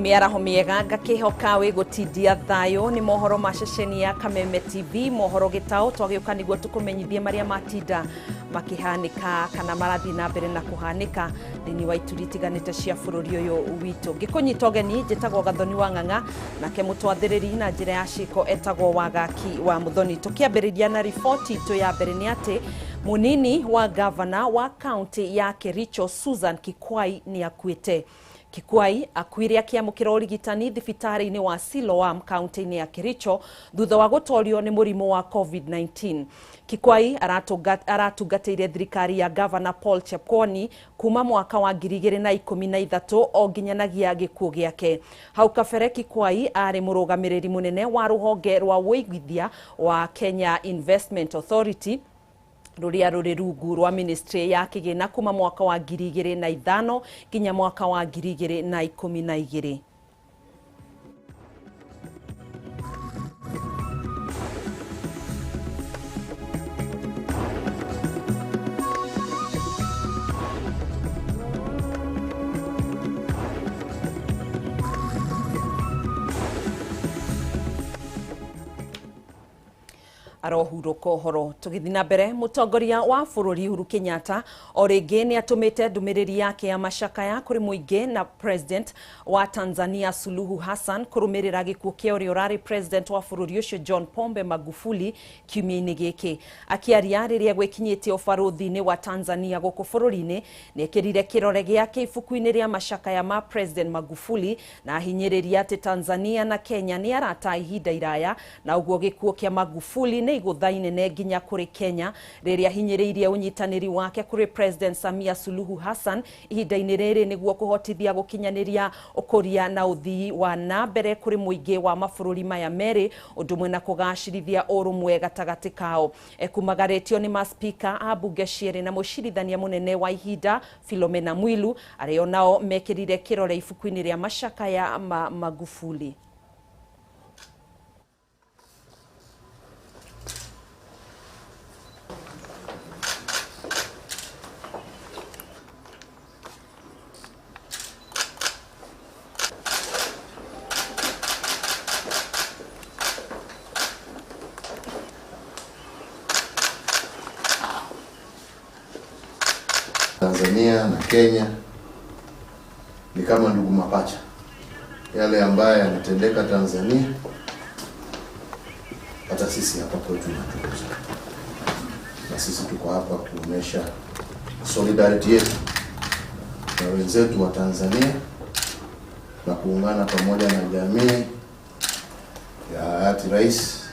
Mĩaraho mĩega ngakĩhoka wĩ gũtindia thayũ nĩ mohoro ma ceceni ya Kameme TV mohoro gĩtaũ twagĩũka nĩguo tũkũmenyithie marĩa matinda makĩhanĩka kana marathiĩ na mbere na kũhanĩka thĩinĩ wa ituri itiganĩte cia bũrũri ũyũ witũ. Ngĩkũnyita ũgeni njĩtagwo Gathoni wa Ng'ang'a nake mũtwathĩrĩri na njĩra ya ciĩko etagwo Wagaki wa Muthoni. Tũkĩambĩrĩria na riboti itũ ya mbere nĩ atĩ munini wa gavana wa kaunti ya Kericho Susan Kikwai nĩ akuĩte. Kikwai akuire akiamũkĩra ũrigitani thibitarĩ-inĩ wa Siloam kaunti-inĩ ya Kericho thutha wa gũtorio nĩ mũrimũ wa COVID-19. Kikwai aratungatĩire thirikari ya Governor Paul Chepkwony kuma mwaka wa 2013 o nginyanagia gĩkuũ gĩake. Hau kabere Kikwai arĩ mũrũgamĩrĩri mũnene wa rũhonge rwa ũigithia wa Kenya Investment Authority rũrĩa rũrĩ rungu rwa ministry ya kĩgĩna kuma mwaka wa 2005 nginya mwaka wa 2012. Arohurũka ũhoro. Tũgĩthiĩ na mbere, mũtongoria wa bũrũri Uhuru Kenyatta o rĩngĩ nĩ atũmĩte ndũmĩrĩri yake ya macakaya kũrĩ mũingĩ na president wa Tanzania Suluhu Hassan kũrũmĩrĩra gĩkuũ kĩa ũrĩa ũrarĩ president wa bũrũri ũcio John Pombe Magufuli kiumia-inĩ gĩkĩ. Akĩaria rĩrĩa gwĩkinyĩtie ũbarũthi-inĩ wa Tanzania gũkũ bũrũri-inĩ, nĩekĩrire kĩrore gĩake ibuku-inĩ rĩa macakaya ma President Magufuli na ahinyĩrĩria atĩ Tanzania na Kenya nĩ arata ihinda iraya na ũguo gĩkuũ kĩa Magufuli nĩ igũtha inene nginya kũrĩ Kenya rĩrĩa ahinyĩrĩirie ũnyitanĩri wake kũrĩ President Samia Suluhu Hassan ihinda-inĩ rĩrĩ nĩguo kũhotithia gũkinyanĩria ũkũria na ũthii wa na mbere kũrĩ mũingĩ wa mabũrũri maya merĩ ũndũ ũmwe na kũgacĩrithia ũrũmwe gatagatĩ kao. Ekumagarĩtio nĩ maspika a mbunge cierĩ na mũcirithania mũnene wa ihinda Philomena Mwilu arĩa onao mekĩrire kĩrore ibuku-inĩ rĩa macakaya ma Magufuli. Tanzania na Kenya ni kama ndugu mapacha. Yale ambayo yanatendeka Tanzania hata sisi hapa kwetu tunatukuza. Na sisi tuko hapa kuonesha solidarity yetu na wenzetu wa Tanzania na kuungana pamoja na jamii ya hayati Rais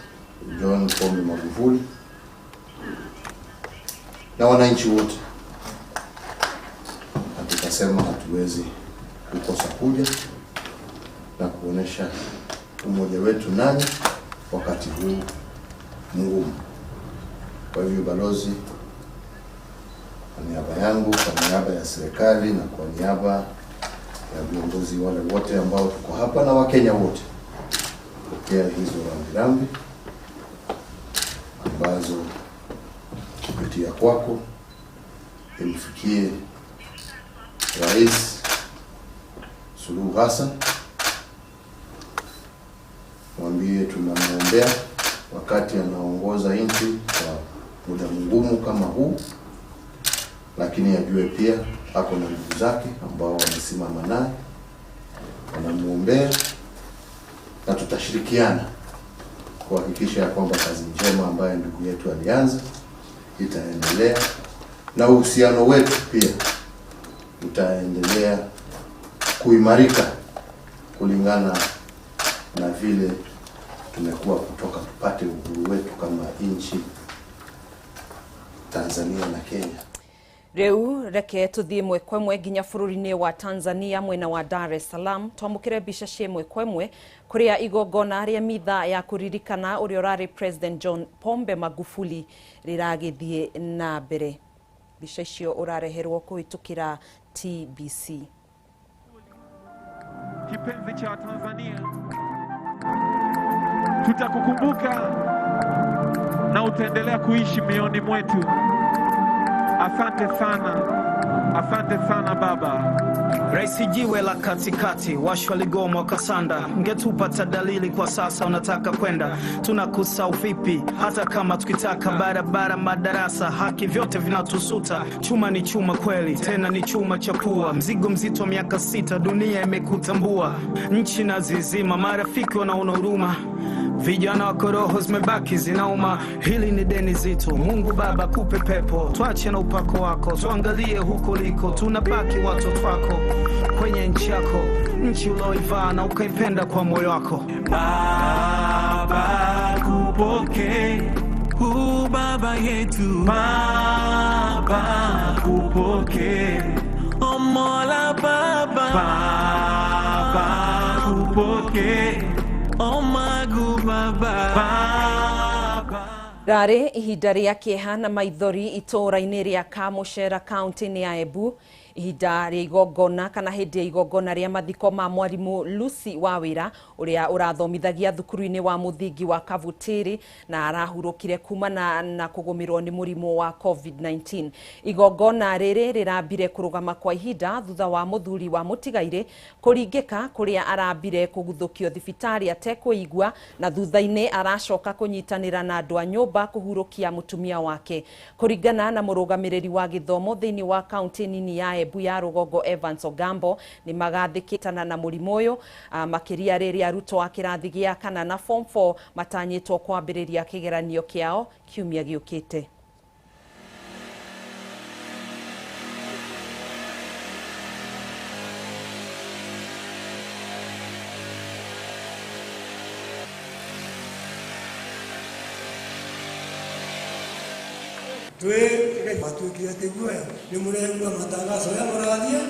John Pombe Magufuli na wananchi wote. Tukasema hatuwezi kukosa kuja na kuonesha umoja wetu nanyi wakati huu mgumu. Kwa hivyo balozi, kwa niaba yangu, kwa niaba ya serikali na kwa niaba ya viongozi wale wote ambao tuko hapa na Wakenya wote, pokea hizo rambirambi ambazo kupitia kwako imfikie Rais Suluhu Hassan. Mwambie tunamwombea wakati anaongoza nchi kwa muda mgumu kama huu, lakini ajue pia ako na ndugu zake ambao wamesimama naye, wanamuombea, na tutashirikiana kuhakikisha ya kwamba kazi njema ambayo ndugu yetu alianza itaendelea na uhusiano wetu pia utaendelea kuimarika kulingana na vile tumekuwa kutoka tupate uhuru wetu kama nchi Tanzania na Kenya. Rĩu reke tũthiĩ ĩmwe kwa ĩmwe nginya bũrũri-inĩ wa Tanzania mwena wa Dar es Salaam twamũkĩre mbica cia ĩmwe kwa ĩmwe kũrĩa igongona rĩa mitha ya kũririkana ũrĩa ũrarĩ President John Pombe Magufuli rĩragĩthiĩ na mbere. Mbica icio ũrareherwo kũhĩtũkĩra TBC. Kipenzi cha Tanzania, tutakukumbuka na utaendelea kuishi mioyoni mwetu. Asante sana. Asante sana baba. Raisi jiwe la katikati, washwa ligoma wakasanda, ngetupata dalili kwa sasa unataka kwenda, tunakusau vipi hata kama tukitaka, barabara, madarasa, haki vyote vinatusuta, chuma ni chuma kweli, tena ni chuma cha pua, mzigo mzito miaka 6, dunia imekutambua, nchi na zizima, marafiki wanaona huruma, vijana wako roho zimebaki zinauma, hili ni deni zito, Mungu Baba kupe pepo, tuache na upako wako, tuangalie huko liko, tunabaki watoto wako kwenye nchi yako, nchi uloivaa na ukaipenda kwa moyo wako. Baba kupoke, hu baba yetu, Baba kupoke, o Mola Baba, Baba kupoke, o Magu Baba, Baba. Rarĩ ihinda rĩa kĩeha na maithori itũũra-inĩ rĩa Kamũcera kaunti-inĩ ya Embu, ihinda rĩa igongona kana hĩndĩ ya igongona rĩa mathiko ma mwarimũ Lucy Wawĩra ũrĩa ũrathomithagia thukuru-inĩ wa mũthingi wa Kavutiri na arahurũkire kumana na kũgũmĩrwo nĩ mũrimũ wa COVID-19. Igongona rĩrĩ rĩrambire kũrũgama kwa ihinda thutha wa mũthuri wa mũtigairĩ kũringĩka kũrĩa arambire kũguthũkio thibitarĩ atekwĩigua na thutha-inĩ aracoka kũnyitanĩra na andũ a nyũmba kũhurũkia mũtumia wake. Kũringana na mũrũgamĩrĩri wa gĩthomo thĩinĩ wa kaunti nini ya Embu ya rũgongo Evans Ogambo, nĩ magathĩkĩtana na mũrimũ ũyũ makĩria rĩrĩa arutwo a kĩrathi gĩa kana na form 4 matanyĩtwo kwambĩrĩria kĩgeranio kĩao kiumia gĩũkĩte. Twĩ matuĩkire atĩ guoya nĩ mũraigua matangazo ya mũrathia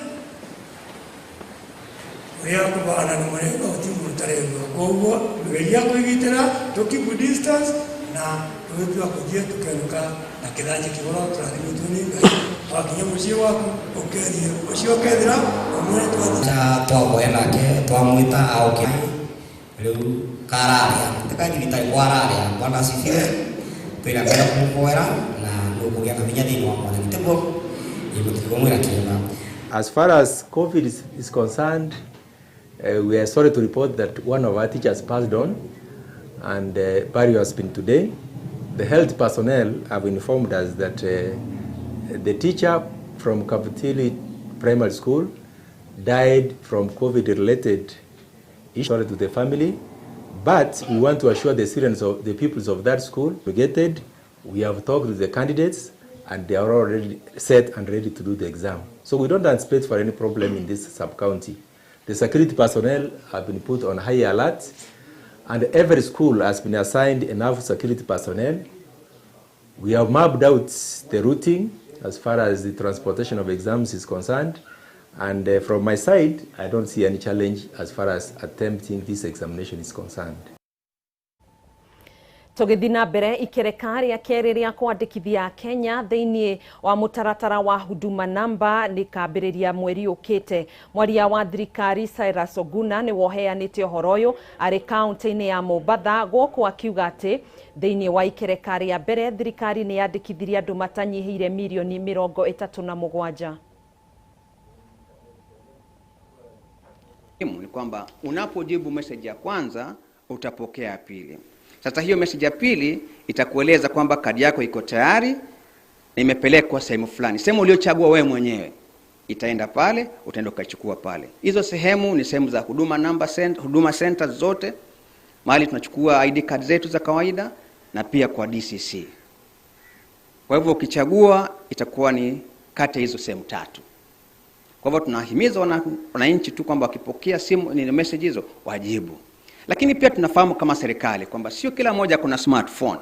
ũrĩa kũbana nĩ mũraigua gũtirĩ mũndũ ũtaraigua, koguo geria kwĩgitĩra tũ keep distance na tũgĩtua kũthiĩ tũkenũka na kĩthanjĩ kĩgoro tũrathimĩtwo nĩ Ngai, wakinya mũciĩ waku ũkerie ũcio ũkethira ũmwĩre twathiĩ twahoya nake twamwĩta aoke rĩu kararia tĩkanyitari kwararia Bwana asifiwe twĩna mbere kũmũhoera na nũkũgĩa na hinya thĩinĩ wa Mwathani tiguo ĩmũtigwo kĩema. As far as COVID is concerned, we are sorry to report that one of our teachers passed on and burial has been today. The health personnel have informed us that the teacher from Kavutili Primary School died from COVID-related issues. Sorry to the family, but we want to assure the students of the pupils of that school, we have talked to the candidates and they are already set and ready to do the exam. So we don't anticipate for any problem in this sub-county. The security personnel have been put on high alert and every school has been assigned enough security personnel. We have mapped out the routing as far as the transportation of exams is concerned. And from my side, I don't see any challenge as far as attempting this examination is concerned. Tũgĩthiĩ na mbere ikereka rĩa kerĩ rĩa kwandĩkithia Kenya thĩinĩ wa mũtaratara wa Huduma Namba nĩkambĩrĩria mweri ũkĩte. Mwaria wa thirikari Cyrus Oguna nĩwe ũheanĩte ũhoro ũyũ arĩ kaunti-inĩ ya Mombatha gũkũ akiuga atĩ thĩinĩ wa ikereka rĩa mbere thirikari nĩ yandĩkithirie andũ matanyihĩire mirioni 37. Ni kwamba unapojibu message ya kwanza utapokea ya pili. Sasa hiyo message ya pili itakueleza kwamba kadi yako iko tayari na imepelekwa sehemu fulani. Sehemu uliochagua wewe mwenyewe. Itaenda pale, utaenda ukaichukua pale. Hizo sehemu ni sehemu za huduma number center, huduma center zote, mahali tunachukua ID card zetu za kawaida na pia kwa DCC. Kwa hivyo ukichagua itakuwa ni kati hizo sehemu tatu. Kwa hivyo tunahimiza wananchi tu kwamba wakipokea simu ni message hizo wajibu. Lakini pia tunafahamu kama serikali kwamba sio kila mmoja kuna smartphone.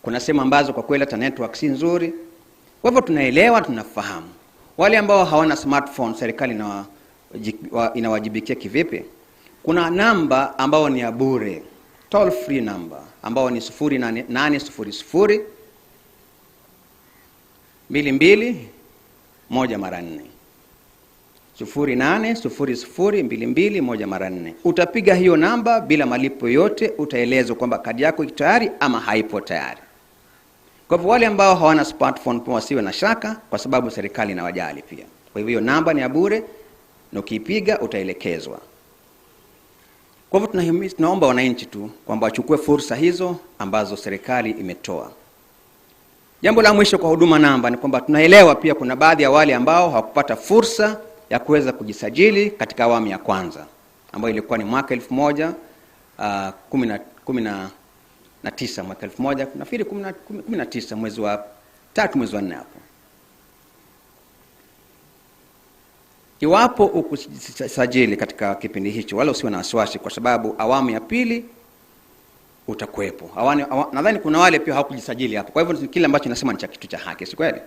Kuna sehemu ambazo kwa kweli hata network si nzuri. Kwa hivyo tunaelewa, tunafahamu. Wale ambao hawana smartphone serikali inawajibikia kivipi? Kuna namba ambao ni ya bure, toll free number ambao ni 0800 22 1 mara 4. 0800 22 1 mara 4. Utapiga hiyo namba bila malipo yote, utaelezwa kwamba kadi yako iko tayari ama haipo tayari. Kwa hivyo wale ambao hawana smartphone pia wasiwe na shaka, kwa sababu serikali inawajali pia. Kwa hivyo hiyo namba ni ya bure na ukiipiga utaelekezwa. Kwa hivyo tunaomba wananchi tu kwamba wachukue fursa hizo ambazo serikali imetoa. Jambo la mwisho kwa huduma namba ni kwamba tunaelewa pia kuna baadhi ya wale ambao hawakupata fursa ya kuweza kujisajili katika awamu ya kwanza ambayo ilikuwa ni mwaka 2019, mwaka 2019 mwezi wa 3 mwezi wa 4 hapo. Iwapo ukujisajili katika kipindi hicho, wala usiwe na wasiwasi, kwa sababu awamu ya pili utakuwepo. Nadhani kuna wale pia hawakujisajili hapo. Kwa hivyo kile ambacho nasema ni cha kitu cha haki, si kweli?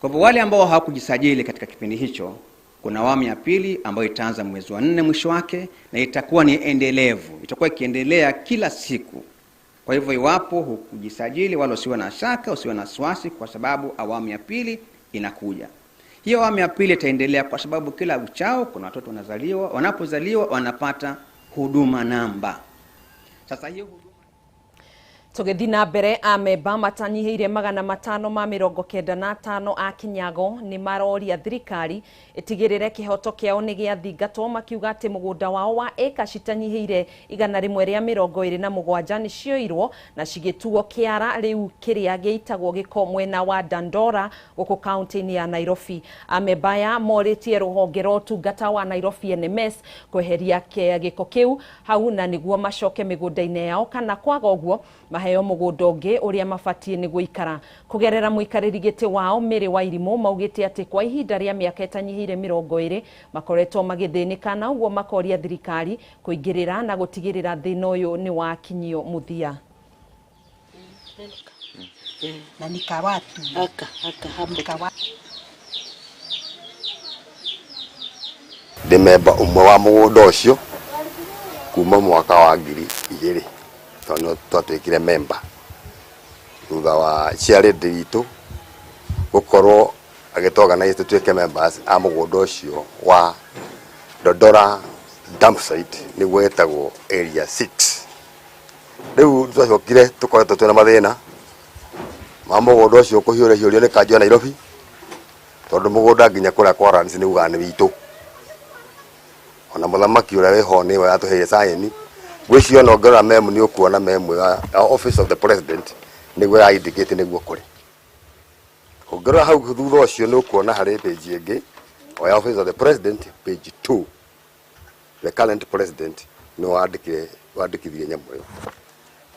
Kwa hivyo wale ambao hawakujisajili katika kipindi hicho, kuna awamu ya pili ambayo itaanza mwezi wa 4 mwisho wake, na itakuwa ni endelevu, itakuwa ikiendelea kila siku. Kwa hivyo iwapo hukujisajili, wala usiwe na shaka, usiwe na wasiwasi, kwa sababu awamu ya pili inakuja. Hiyo awamu ya pili itaendelea kwa sababu kila uchao kuna watoto wanazaliwa, wanapozaliwa wanapata huduma namba. Sasa hiyo Tũgĩthiĩ na mbere, amemba matanyihĩire 595 a Kinyago nĩ maroria thirikari ĩtigĩrĩre kĩhoto kĩao nĩ gĩathingatwo, makiuga atĩ mũgũnda wao wa ĩka citanyihĩire 127 nĩ cioirwo na cigĩtuo kĩara rĩu kĩrĩa gĩitagwo gĩko mwena wa Dandora gũkũ kaunti-inĩ ya Nairobi. Amemba aya morĩtie rũhonge rwa ũtungata wa Nairobi NMS kweheria gĩko kĩu hau na nĩguo macoke mĩgũnda-inĩ yao, kana kwaga ũguo maheo mũgũnda ũngĩ ũrĩa mabatiĩ nĩ gũikara. Kũgerera mũikarĩri gĩtĩ wao Mary Wairimu maugĩte atĩ kwa ihinda rĩa mĩaka ĩtanyihĩire 20 makoretwo magĩthĩnĩka, na ũguo makoria thirikari kũingĩrĩra na gũtigĩrĩra thĩna ũyũ nĩ wakinyio mũthia. Na nikawatu ndĩ memba ũmwe wa mũgũnda ũcio kuma mwaka wa 2000 tondũ twatuĩkire memba thutha wa chairlady witũ gũkorwo agĩtũorganize tũtuĩke members a mũgũnda ũcio wa Dandora dump site, nĩguo ĩtagwo area 6. Rĩu twacokire tũkoretwo twĩna mathĩna ma mũgũnda ũcio kũhiũrĩhiũrio nĩ kanjũ ya Nairobi, tondũ mũgũnda nginya kũrĩa kwa lands nĩ ugaga nĩ witũ. Ona mũthamaki ũrĩa wĩho nĩwe watũheire saini. Gwĩciria ona ũngĩrora memo nĩ ũkuona memo ya Office of the President nĩguo ya indicate nĩguo kũrĩ. Ũngĩrora hau thutha ũcio nĩ ũkuona harĩ page ĩngĩ o ya Office of the President, page 2, the current president nĩ wandĩkithirie nyamũ ĩyo.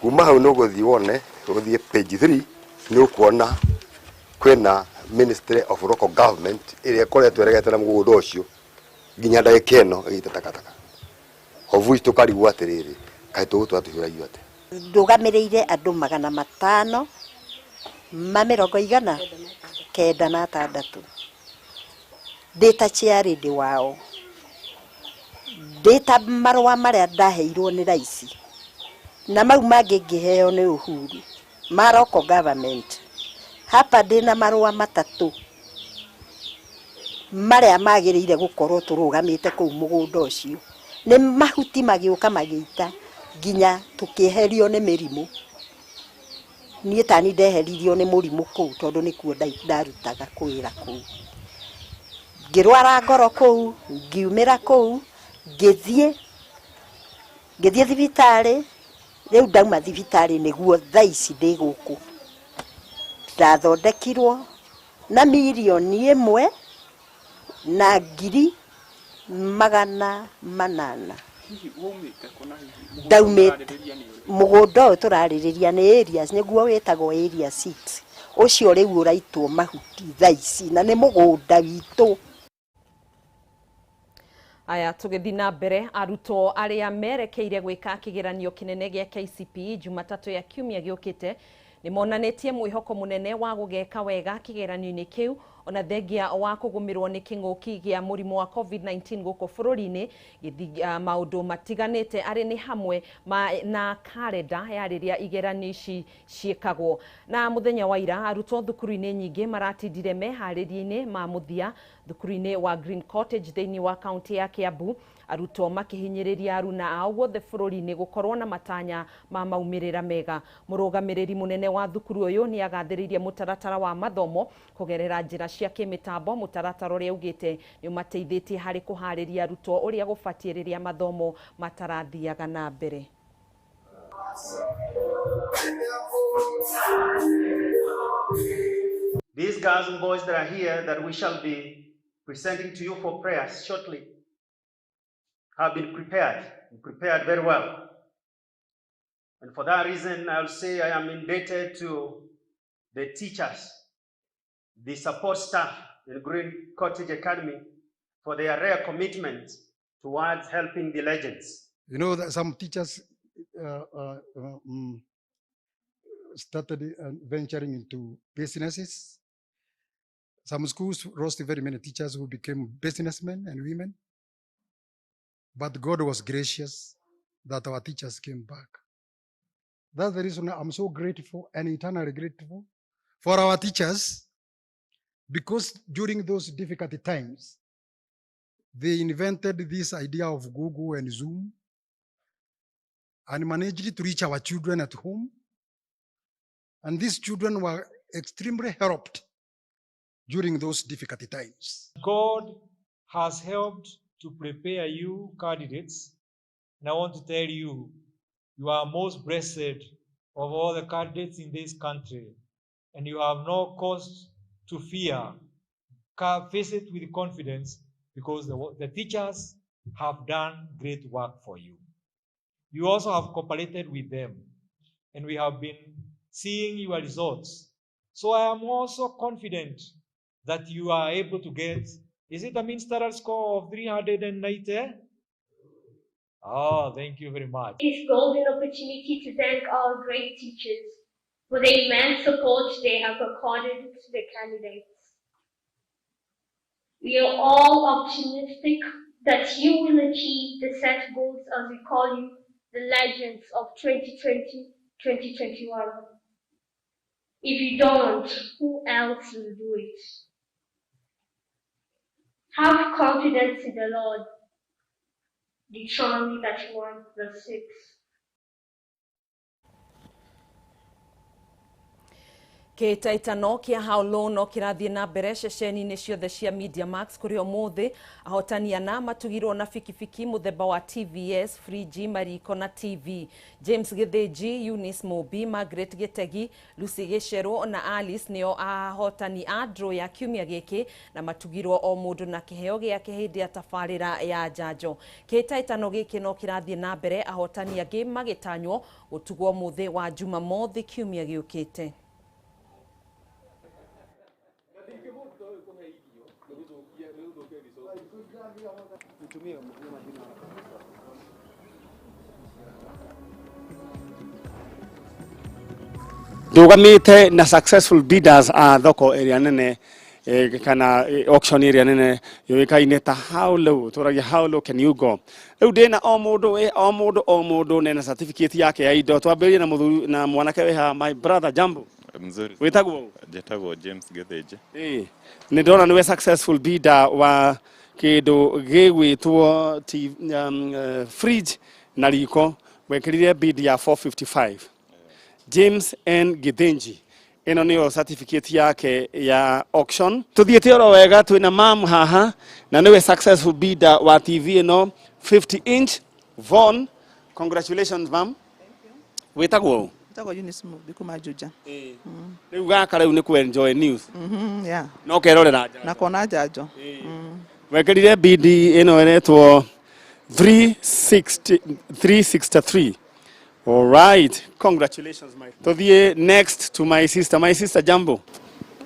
Kuma hau nĩ ũgũthiĩ wone, ũgũthiĩ page 3 nĩ ũkuona kwĩna Ministry of Local Government ĩrĩa ĩkoretwo ĩregete na mũgũnda ũcio nginya ndagĩka ĩno ĩgĩte takataka. Of which tũkarigwo atĩrĩrĩ, kaĩ tũgũtũra tũhiũragio atĩa? Ndũgamĩrĩire andũ 596 ndĩ ta chairlady wao, ndĩ ta marũa marĩa ndaheirwo nĩ raici na mau mangĩ ngĩheo nĩ Uhuru ma local government. Hapa ndĩ na marũa matatũ marĩa magĩrĩire gũkorwo tũrũgamĩte kũu mũgũnda ũcio. Nĩ mahuti magĩũka magĩita nginya tũkĩeherio nĩ mĩrimũ. Niĩ tani ndeheririo nĩ mũrimũ kũu tondũ nĩkuo ndarutaga kwĩra kũu. Ngĩrwara ngoro kũu, ngiumĩra kũu, ngĩthiĩ thibitarĩ. Rĩu ndauma thibitarĩ nĩguo thaa ici ndĩ gũkũ. Ndathondekirwo na 1,800,000. Ndaumĩte mũgũnda ũyũ tũrarĩrĩria nĩ areas, nĩguo wĩtagwo area 6 ũcio rĩu ũraitwo mahuti thaa ici na nĩ mũgũnda witũ. Aya, tũgĩthiĩ na mbere, arutwo arĩa merekeire gwĩka kĩgeranio kĩnene gĩa KCPE Jumatatũ ya kiumia gĩũkĩte nĩ monanĩtie mwĩhoko mũnene wa gũgeka wega kĩgeranio-inĩ kĩu, Ona thengia wa kũgũmĩrwo nĩ kĩng'ũki gĩa mũrimũ wa COVID-19 gũkũ bũrũri-inĩ, maũndũ matiganĩte arĩ nĩ hamwe na karenda ya rĩrĩa igeranio ici ciĩkagwo. Na mũthenya wa ira arutwo thukuru-inĩ nyingĩ maratindire meharĩria-inĩ ma mũthia thukuru-inĩ wa Green Cottage thĩinĩ wa kaunti ya Kiambu, arutwo makihinyĩrĩria aruna ao guothe bũrũri-inĩ gũkorwo na matanya ma maumĩrĩra mega. Mũrũgamĩrĩri mũnene wa thukuru ũyũ nĩ agathĩrĩirie mũtaratara wa mathomo kũgerera njĩra cia kĩmĩtambo, mũtaratara ũrĩa augĩte nĩ ũmateithĩtie harĩ kũharĩria arutwo ũrĩa gũbatiĩ rĩrĩa mathomo matarathiaga na mbere. These girls and boys that are here that we shall be presenting to you for prayers shortly have been prepared, and prepared very well. And for that reason, I'll say I am indebted to the teachers, the support staff in Green Cottage Academy for their rare commitment towards helping the legends. You know that some teachers started venturing into businesses. Some schools lost very many teachers who became businessmen and women. But God was gracious that our teachers came back. That's the reason I'm so grateful and eternally grateful for our teachers, because during those difficult times, they invented this idea of Google and Zoom and managed to reach our children at home. And these children were extremely helped during those difficult times. God has helped to prepare you candidates, and I want to tell you, you are most blessed of all the candidates in this country, and you have no cause to fear. Face it with confidence, because the teachers have done great work for you. You also have cooperated with them, and we have been seeing your results. So I am also confident that you are able to get, is it a mean standard score of 390? Oh, thank you very much. This golden opportunity to thank our great teachers for the immense support they have accorded to the candidates. We are all optimistic that you will achieve the set goals, as we call you, the legends of 2020-2021. If you don't, who else will do it? Have confidence in the Lord. Deuteronomy 31, verse 6. Kĩhĩtahĩtano kĩa How Low no kĩrathiĩ na mbere ceceni-inĩ ciothe cia Media Max kũrĩa ũmũthĩ ahotani ana matugirwo na bikibiki mũthemba wa TVS, friji, mariko na TV. James Gĩthĩnji, Eunice Mũmbi, Margaret Gĩtegi, Lucy Gĩcerũ na Alice nĩo ahotani a draw ya kiumia gĩkĩ na matugirwo o mũndũ na kĩheo gĩake hĩndĩ ya tabarĩra ya njanjo. Kĩhĩtahĩtano gĩkĩ no kĩrathiĩ na mbere ahotani angĩ magĩtanywo gũtugwo mũthĩ wa Jumamothi kiumia gĩũkĩte. Ndugamite na successful bidders a thoko area nene kana auction area nene yũĩkaine ta how low, tũragia how low can you go. Rĩu ndĩna o mũndũ o mũndũ o mũndũ nena certificate yake ya indo. Twambĩrĩrie na mũthuri na mwanake wĩ haha, my brother, jambo. Mzuri. Wĩtagwo? Njĩtagwo James Gĩthĩnji. Nĩ ndĩrona nĩwe successful bidder wa kĩndũ gĩgwĩtwo fridge na riko, wekĩrire bid ya 455. James N Githinji, ĩno nĩyo certificate yake ya auction. Tuthiĩte oro wega, twĩna mam haha na nĩwe successful bidder wa TV ĩno 50 inch Von. Congratulations mam. Wĩtagwo ũ? Njĩtagwo Eunice Mũmbi kuma Juja. Rĩu gaka rĩu nĩ kũ enjoy news. Yeah. No kerorera njanjo. Na kuona njanjo. Wekĩrire bid ĩno ĩretwo 360 363. All right, congratulations my. Tuthie next to my sister. My sister, jambo.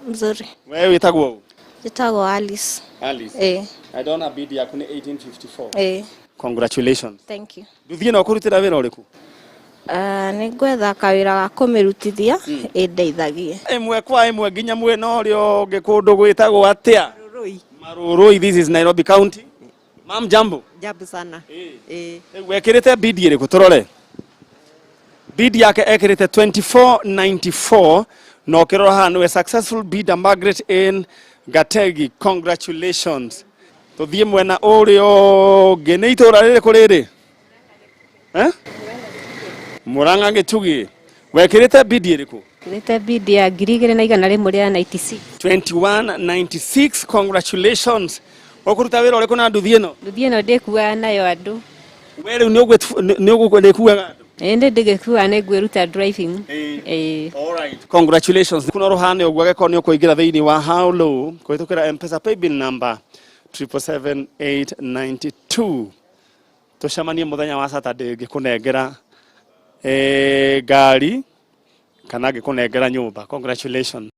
Mzuri. Wewe wĩtagwo ũ? Njĩtagwo Alice. Alice. I don't have bid yaku nĩ 1854. Congratulations. Thank you. Nduthie no kũrutĩra wĩra ũrĩkũ? Nĩ ngwetha kawĩra ga kũmĩrutithia ĩndeithagie. Ĩmwe kwa ĩmwe nginya mwena ũrĩa ũngĩ kũndũ gwĩtagwo atĩa? Marurui. This is Nairobi County. Mam, jambo. Jambo sana. Wekĩrĩte bidi ĩrĩkũ? Tũrore bid yake, ekĩrĩte 2494 na ũkĩrora haha nĩwe successful bidder Margaret N Gategi, congratulations. Tũthiĩ mwena ũrĩa ũngĩ, nĩ itũra rĩrĩkũ rĩrĩ? Eh? Murang'a Gĩtugi. Wekĩrĩte bid ĩrĩkũ? Nĩte bid ya 2196. 2196, congratulations. Ũkũruta wĩra ũrĩkũ na nduthi ĩno? Nduthi ĩno ndĩkuaga nayo andũ. We rĩu nĩ ũgũkuaga andũ? Ĩĩ, nĩ ndĩgĩkua, nĩ ngwĩruta driving. Ĩĩ. Alright. Congratulations. Kuno ruhane ũguo agĩkorwo nĩ ũkũingĩra thĩinĩ wa How Low kũhĩtũkĩra M-Pesa paybill number 777892. Tũcemanie mũthenya wa Saturday ngĩkũnengera ngari kana ngĩkũnengera nyũmba. Congratulations.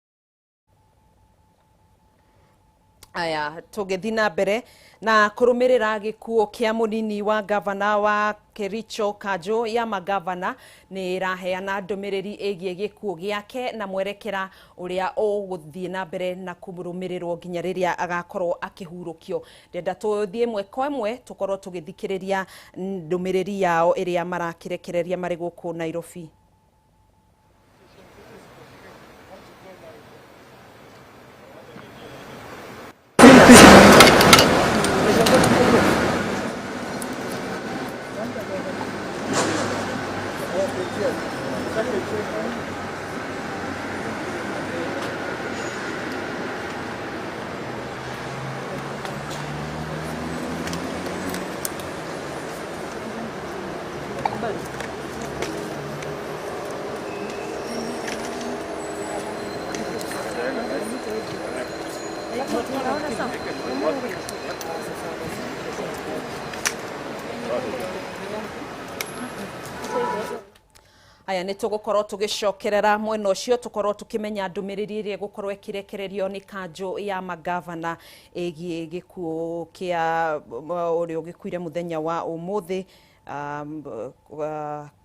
Aya, tũgĩthiĩ na mbere na kũrũmĩrĩra gĩkuũ kĩa mũnini wa gavana wa Kericho, kanjũ ya magavana nĩ ĩraheana ndũmĩrĩri ĩgiĩ gĩkuũ gĩake na mwerekera ũrĩa ũgũthiĩ na mbere na kũrũmĩrĩrwo nginya rĩrĩa agakorwo akĩhurũkio. Ndenda tũthiĩ ĩmwe kwa ĩmwe tũkorwo tũgĩthikĩrĩria ndũmĩrĩri yao ĩrĩa marakĩrekereria marĩ gũkũ Nairobi. Aya, nĩ tũgũkorwo tũgĩcokerera mwena ũcio, tũkorwo tũkĩmenya ndũmĩrĩri ĩrĩa ĩgũkorwo ĩkĩrekererio nĩ kanjũ ya magavana ĩgiĩ gĩkuũ kĩa ũrĩa ũgĩkuire mũthenya wa ũmũthĩ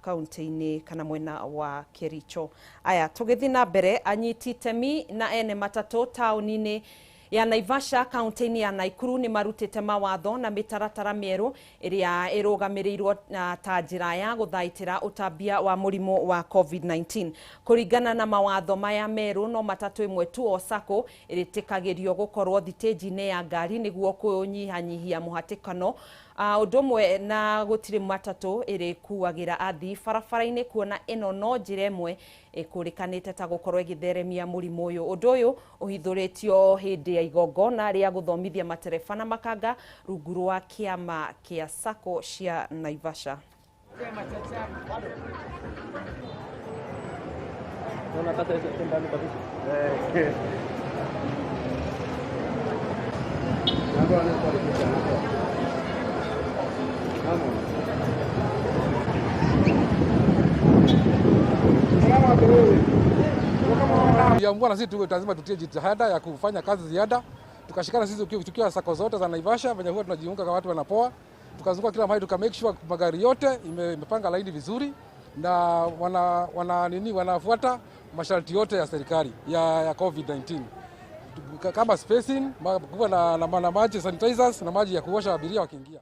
kaunti-inĩ kana mwena wa Kericho. Aya, tũgĩthiĩ na mbere, anyiti itemi na ene matatũ taũni-inĩ ya Naivasha kaunti-inĩ ya Nakuru nĩ marutĩte mawatho na mĩtaratara mĩerũ ĩrĩa ĩrũgamĩrĩirwo ta njĩra ya gũthaitĩra ũtambia wa mũrimũ wa COVID-19. Kũringana na mawatho maya merũ, no matatũ ĩmwe tu o sacco ĩrĩtĩkagĩrio gũkorwo thitĩnji-inĩ ya ngari nĩguo kũnyihanyihia mũhatĩkano, ũndũ ũmwe na gũtirĩ matatũ ĩrĩkuagĩra athii barabara-inĩ, kuona ĩno no njĩra ĩmwe ĩkũrĩkanĩte ta gũkorwo ĩgĩtheremia mũrimũ ũyũ. Ũndũ ũyũ ũhithũrĩtio hĩndĩ ya igongona rĩa gũthomithia matereba na makanga rungu rwa kĩama kĩa sacco cia Naivasha. Tuliamua na sisi tuwe lazima tutie jitihada ya kufanya kazi ziada, tukashikana sisi tukiwa sako zote za Naivasha venye huwa tunajiunga kwa watu wanapoa, tukazunguka kila mahali tuka make sure magari yote imepanga laini vizuri na wana nini wanafuata masharti yote ya serikali ya COVID-19 kama spacing, kuwa na maji sanitizers na maji ya kuosha abiria wakiingia.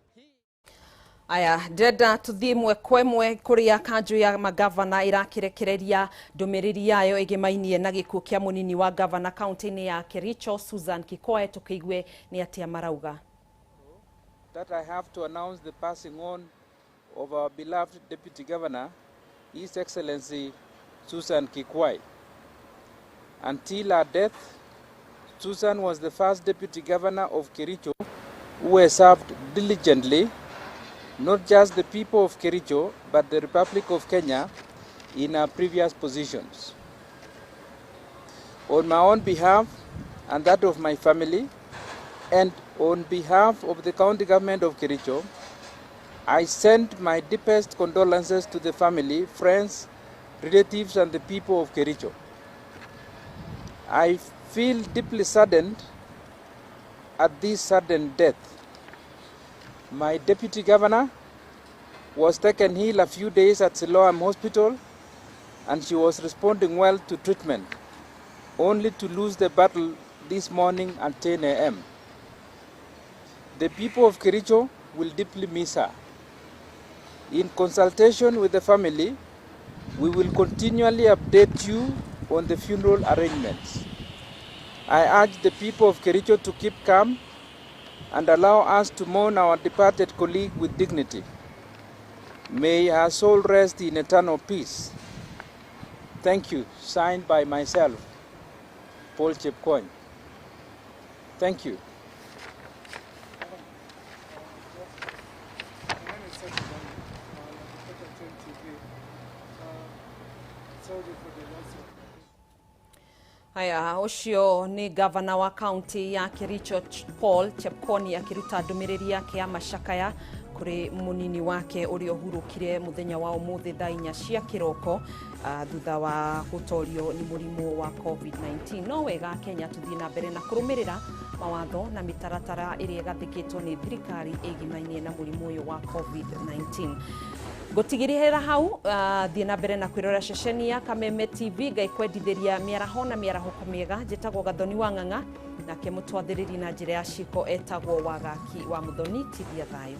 Aya, ndĩrenda tũthiĩ ĩmwe kwa ĩmwe kũrĩa kanjũ ya magavana ĩrakĩrekereria ndũmĩrĩri yayo ĩgĩmainie na gĩkuũ kĩa mũnini wa gavana kaunti-inĩ ya Kericho Susan Kikoe, tũkĩigue nĩ atĩa marauga. That I have to announce the passing on of our beloved Deputy Governor, His Excellency Susan Kikwai. Until her death, Susan was the first Deputy Governor of Kericho who has served diligently not just the people of Kericho, but the Republic of Kenya in her previous positions. On my own behalf and that of my family, and on behalf of the county government of Kericho, I send my deepest condolences to the family, friends, relatives, and the people of Kericho. I feel deeply saddened at this sudden death. My deputy governor, was taken ill a few days at Siloam Hospital and she was responding well to treatment, only to lose the battle this morning at 10 a.m. The people of Kericho will deeply miss her. In consultation with the family, we will continually update you on the funeral arrangements. I urge the people of Kericho to keep calm and allow us to mourn our departed colleague with dignity. May her soul rest in eternal peace. Thank you. Signed by myself, Paul Chepkwony. Thank you. Haya, ucio ni gavana wa kaunti ya Kericho Paul Chepkwony akiruta ndumiriri yake ya macakaya kuri munini wake uria uhurukire muthenya wa umuthi thaa 4 cia kiroko thutha wa gutorio ni murimu wa COVID-19. No wega Kenya tuthie na mbere na kurumirira mawatho na mitaratara iria igathikitwo ni thirikari igimainie na murimu uyu wa COVID-19. Ngutigirira hau, thie na mbere na kwirora ceceni ya Kameme TV. Ngai kwendithiria miaraho na miarahũko miega. Njĩtagwo Gathoni wa Ng'ang'a, nake mũtwathĩrĩri na njĩra ya ciko etagwo Wagaki wa Muthoni. Tithia thayũ.